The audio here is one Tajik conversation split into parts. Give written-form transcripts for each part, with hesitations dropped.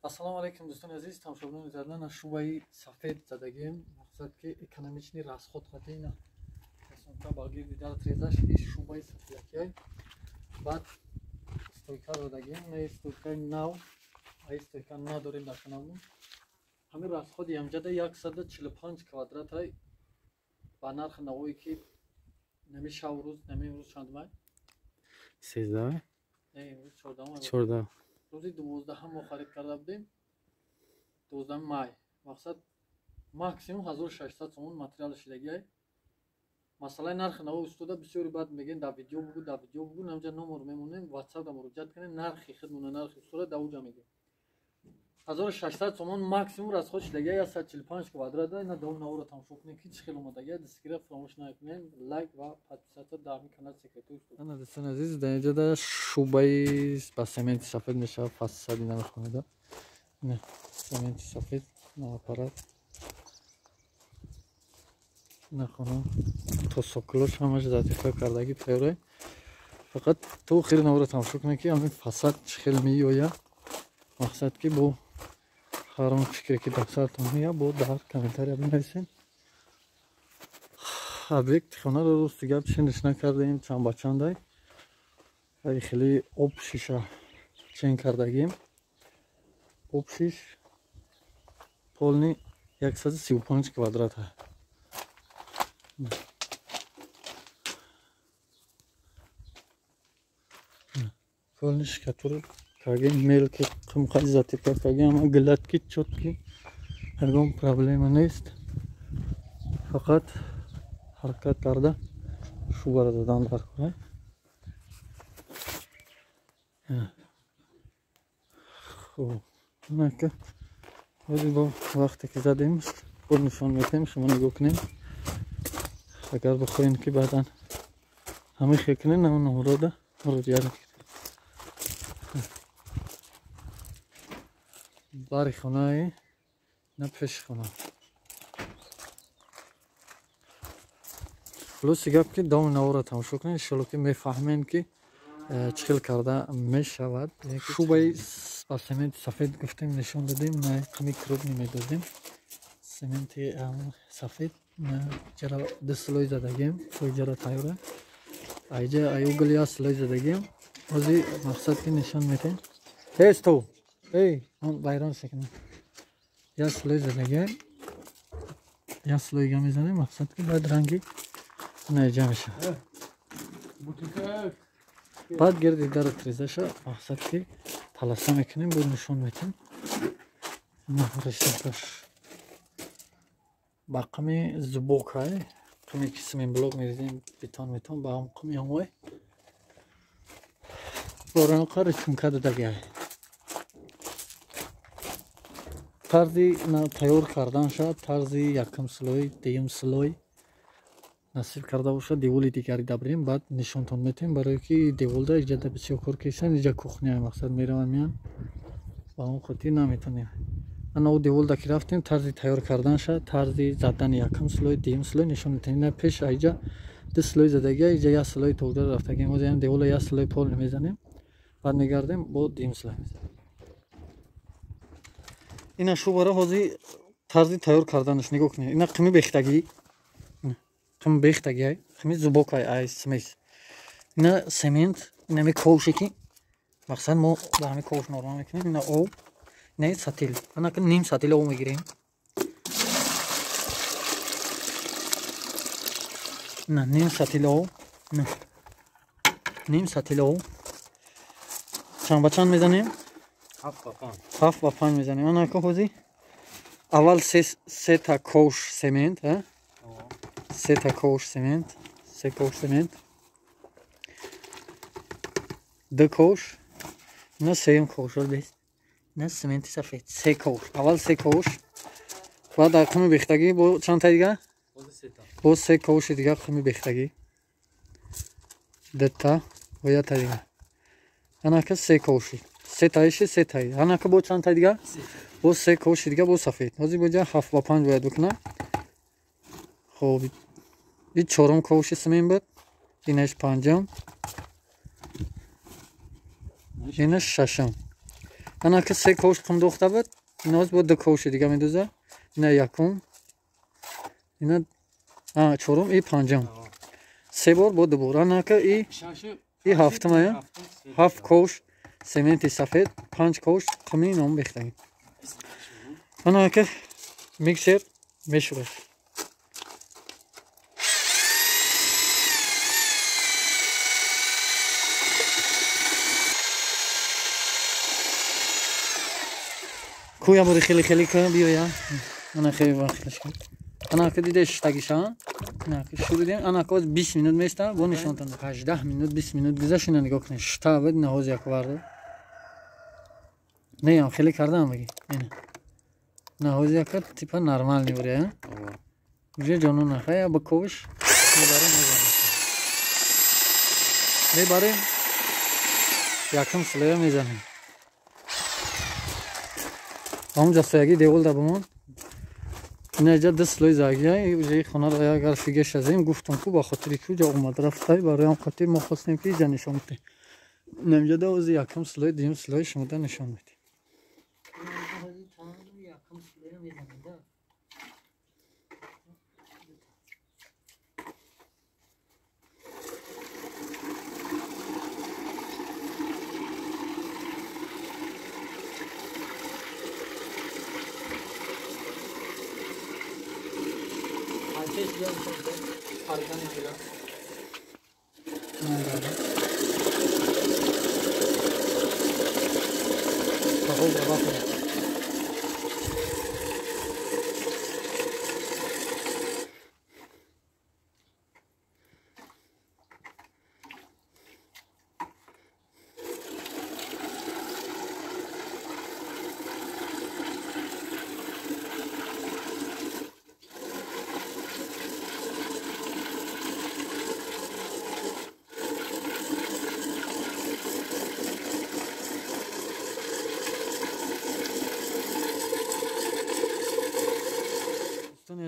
Ассалому алайкум, дӯстони азиз, тамошобинони зарна. Шубаи сафед задагем, мақсад ки экономичный расход хатина рисунка ба гирди дар трезаш и шубаи сафедакиай. Баъд стойка задагем, на стойкаи нав, ай стойка надорем дар хонамон. Ҳамин расходи амҷада 145 квадратай ба нархи навое ки нами шав рӯз, нами имрӯз чандумай? 13. Не, имрӯз 14. 14. Рӯзи 12-ҳам мо харид карда будем, 12 май. Мақсад, максимум 1600 сомон материал шидагиай. Масъалаи нархи наво устода бисёри баъд мегӯен, дар видео бугӯ, дар видео бугӯ. Намҷа номер мемонем, ватсап да муроҷиат кунем, нархи хидмона, нархи устода дар уҷа мегӯем. 1600 сомон максимум расход шидагиай, 145 квадрата. Ина давом наворо тамошо кунем, ки чӣ хел омадагиай. Дастгира фаромӯш накунем, лайк ва подписаться дар ҳамин канал Секретои устод. Ана, дӯстони азиз, дар инҷода шубаи ба сементи сафед мешавад, фасади намехонеда. Ина сементи сафед на аппарат на хона то соколош ҳамаш затифа кардагӣ тайёрай. Фақат то охири наворо тамошо кунем, ки ҳамин фасад чӣ хел меояд. Мақсад ки бо ҳар он фикре ки дар сартон меяд, бо дар комментария бинависем. Объекти хонаро, рости гап, ченш накардаем чанд ба чандай, вале хеле об шиша чен кардагим. Об шиш полный 135 квадрата. Полный штукатур кардем, мелки қимқади затирка кардем, ама гладкий, чёткий, ягон проблема нест. Фақат ҳаракат карда шубара задан дар кора. Хуб, анака ҳозир бо вақте ки задем, бо нишон медиҳем, шумо нигоҳ кунем. Агар бихоҳем ки баъдан ҳамин хел кунем, ҳамин номерода муроҷиат мекунем. Бари хонаи на пеши хона. Хулоси гап ки давоми наворро тамошо кунед, иншоалло ки мефаҳмем ки чӣ хел карда мешавад. Шубаи ба сементи сафед гуфтем, нишон додем, на қими крупный медодем сементи сафед. Ҷара ду слой задагем, ҷара тайёра, айҷа аюгл як слой задагем. Ҳозир мақсад ки нишон медиҳем. Эй, стоп, эй, он вайрон шакна. Як слой задагем, як слойга мезанем, мақсад ки баъд ранги наиҷа мешавад. Баъд гирди дару трезаша мақсад ки паласа мекунем, бо нишон медиҳем. Рисункаш ба қими зубокай, қими ки семенблок мерезем, бетон метон, ба ҳам қими ҳамой боронқа рисунка додагиай. Тарзи тайёр кардан шавад, тарзи якум слой, дуюм слой насиб карда бошад, деволи дигари дабрем, баъд нишонтон метем, барое ки деволда иҷада бисёр кор кесан. Иҷа кухня, мақсад, мераванд, меянд, ба он хотир наметонем. Ана о деволда ки рафтем, тарзи тайёр кардан шавад, тарзи задани якум слой, дуюм слой нишон метем. Ина пеш аиҷа ду слой задагия, иҷа як слой тогда рафтагем. Ҳозир девола як слой пол мезанем, баъд мегардем, бо дуюм слой мезанем. Ина шубара ҳозир тарзи тайёр карданаш нигоҳ кунед. Ина қими бехтагӣ, қими бехтагиай, қими зубокай, ай смесь. Ина семент, инами ковше ки мақсад мо ба ҳамин ковш норма мекунем. Ина об, ина сатил. Анака ним сатил об мегирем, ина ним сатил об, ним сатил об. Чанд ба чанд мезанем? 7 ба 5 мезанем. Анака ҳозир аввал сета ковш семент, сета ковш семент, се ковш семент, ду ковш, ина сеюм ковш бест, ина сементи сафед, се ковш, аввал се ковш. Баъд дар қими бехтагӣ бо чандта дига, боз се ковши дига қими бехтагӣ, дута бо якта дига. Анака се ковши, сетаиши, сетаи. Анака бо чандта дига, боз се ковши дига, бо сафед. Ҳозир боҷа 7 ба 5 бояд бикунам. Хоб, и чорум ковши семент буд, инаш панҷум, инаш шашум. Ана ки се ковш қум духта буд, иноз бо ду ковши дига медуза. Ина якум, ина чорум и панҷум. Се бор бо ду бор. Ана ки и ҳафтум ая. Ҳафт ковш сементи сафед, 5 ковш қуми ном бехтагим. Ана ки миксер мешурад. Куя бори хеле хеле кун биёя. Ана хеле вақт шуд. Ана ки диде штагиша. Ана ки шуридем. Ана ки 20 минут места, бо нишонтон. 18 минут 20 минут гузашт, ина нигоҳ кунед. Шта буд, ина ҳоз як варда. Не, ам хеле кардам баги. Ина. На ҳоз як типа нормальный буре, а? Уже ҷону нахая ба ковш мебарем мезанем. Мебарем якум слоя мезанем. Ҳамунҷа соягӣ девол да бимон. Ина ҷа ду слой загия, уже хонаро агар фигеш азем гуфтам ку ба хотири ку ҷа омад рафтай, барои ҳам хотир мо хостем ки иҷа нишон бидем. Инамҷа да ози якум слой, дуюм слой шумода нишон медем.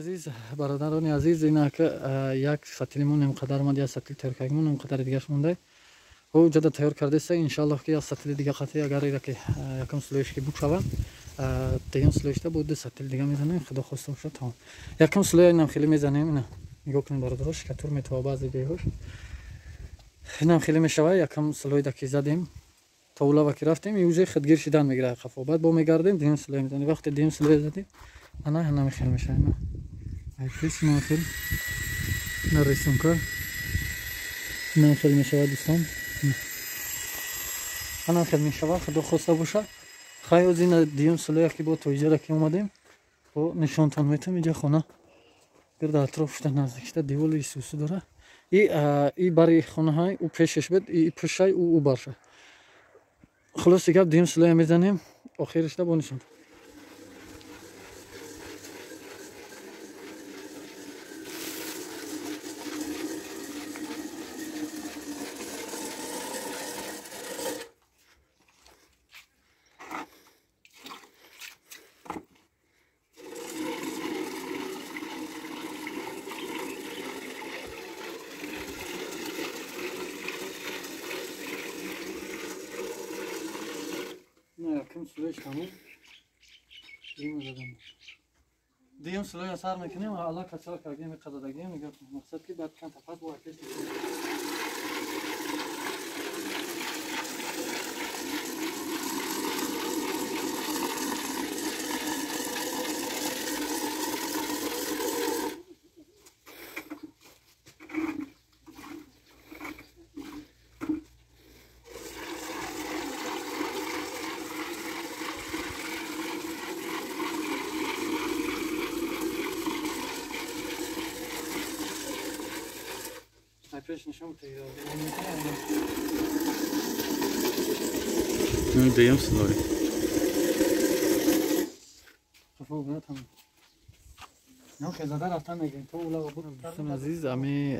Азиз, бародарони азиз, ина ки як сатилимон инқадар омад, як сатил тайёр кардагимон инқадар дигаш монда. Ӯ ҷада тайёр кардаиста, иншаллоҳ ки як сатили дига қатъи агар ира ки якум слоиш ки бушава, дуюм слоишда бо ду сатил дига мезанем, худо хоста бошад тамом. Якум слоя инам хеле мезанем, ина нигоҳ кунед бародаро, шикатур метова баъзе ҷойҳош. Инам хеле мешава, якум слойда ки задем, то улава ки рафтем, и уже худгир шидан мегирад қафо. Баъд бо мегардем, дуюм слоя мезанем. Вақте дуюм слоя задем, ана ҳанами хел мешава, ина. Айпис нахел на рисунка нахел мешава дӯстон, ана хел мешава, худо хоста боша. Хай оз ина дуюм слоя ки бо тоиҷара ки омадем, бо нишонтон метам. Иҷа хона гирда атрофшта наздикшта деволи исусу дора. И бари хонаҳай ӯ пешеш буд, и пушай ӯ барша. Хулоси гап, дуюм слоя мезанем, охиришта бо нишонтон. Яким слоиш тамом. Дуюм задам. Дуюм слоя сар мекунем, алла качал кардем, қададагем, мегӯям мақсад ки баъд чанд тафас бо акеш. Дуюм слой. Дӯстони азиз, ами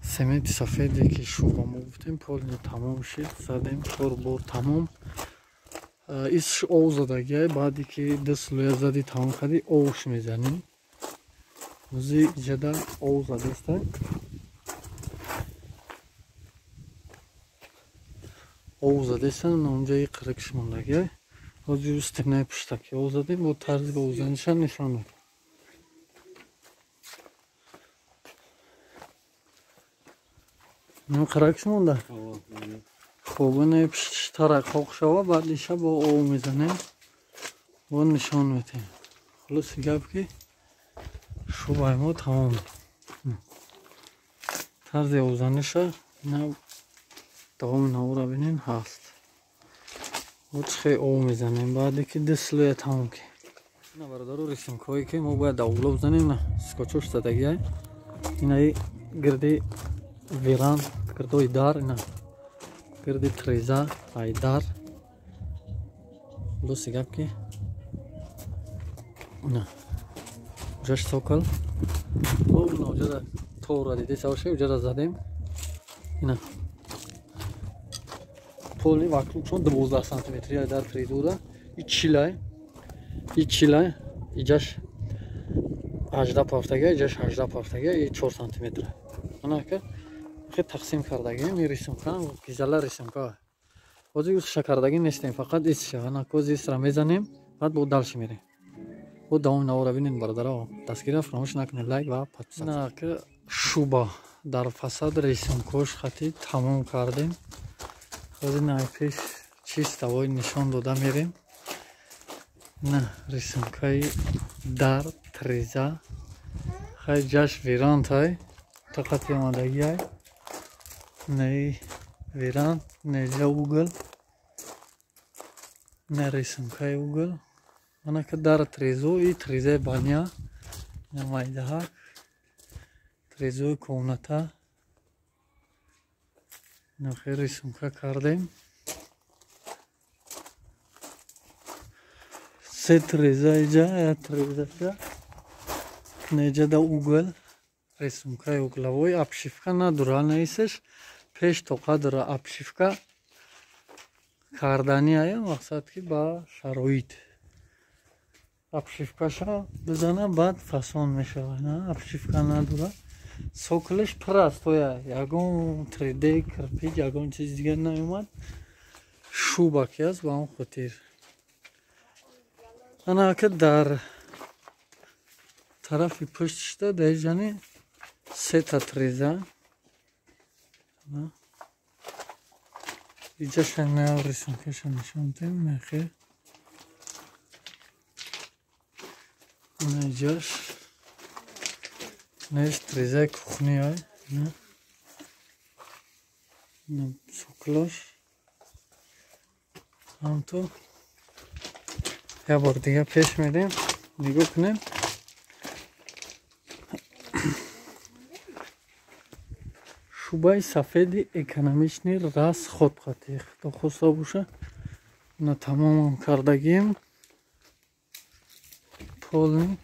сементи сафеде ки шуба мо гуфтем, полни тамом шид, задем чор бор тамом. Исш ов задагиай, баъде ки ду слоя зади тамом кардӣ, овш мезанем. Ози иҷада ов задаста. Об задесан, онҷа и қирикш мондагиай. Ҳозир стенаи пуштаки об задем, бо тарзи обзаниша нишон медиҳем. Ним қиракш монда? Хоб, инаи пуштиш тарак хоқ шава, баъд иша бо об мезанем, бо нишон медиҳем. Хулоси гап ки шубаи мо тамом. Тарзи обзаниша ина давоми навора бинен ҳаст. Мо чӣ об мезанем, баъде ки ду слоя тамом ки. Ина бародаро рисункҳое ки мо бояд давло бизанем, на скотчош задагиай. Инаи гирди веран, гирдои дар, ина гирди треза, ай дар. Хулоси гап ки на ужаш сокол. Хоб, на уҷада тора диде савше, уҷада задем. Ина полный вокруг шон 12 сантиметр дар трезура. И чилай, и чилай, иҷаш 18 пафтага, иҷаш 18 пафтага, и 4 сантиметр. Ана ка хе тақсим кардагим, и рисунка, гизала рисунка. Ҳозир усша кардаги нестем, фақат исша. Ана кози исра мезанем, баъд бо дальше мерем. Бо давоми навора бинед бародаро. Дастгирӣ фаромӯш накунед, лайк ва подписаться. Ина ка шуба дар фасад рисункош хати тамом кардем. Ҳозир на пеш чиставой нишон дода мерем. На рисункаи дар треза. Хай ҷаш верантай, тақати омадагиай. Наи верант, неҷа угл. На рисункаи угл. Ана ка дар трезо и трезаи баня. На майдаҳак. Трезои комната. Нахе рисунка кардем. Се треза иҷа, я треза иҷа. Неҷа да угл. Рисункаи угловой. Обшивка надура наисеш. Пеш тоқа дора обшивка кардани ая, мақсад ки ба шароит. Обшивкаша бизана, баъд фасон мешава. На, обшивка надура. Соколаш пур аст, тоя ягон 3D кирпич, ягон чиз дигар наомад. Шуба ки аст, ба он хотир. Ана ка дар тарафи пуштишта дар ҷани сета треза. Иҷаша на рисункаша нишон дем, нахе. Ана иҷаш. Неш трезаи кухни ай. На соклош. Ҳамту як бор дига пеш мерем, нигоҳ кунем. Шубаи сафеди экономични расход қати худо боша. На тамомам кардагим. Полни.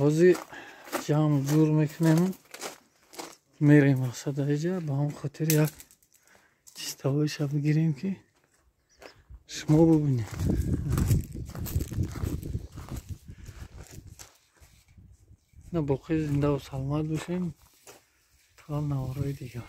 Ҳозир ҷамъ ҷур мекунем, мерем мақсад иҷа, ба он хотир як чиставоиша бигирем ки шумо бубинед. На боқӣ зиндаву саломат бошем то наворои дигар.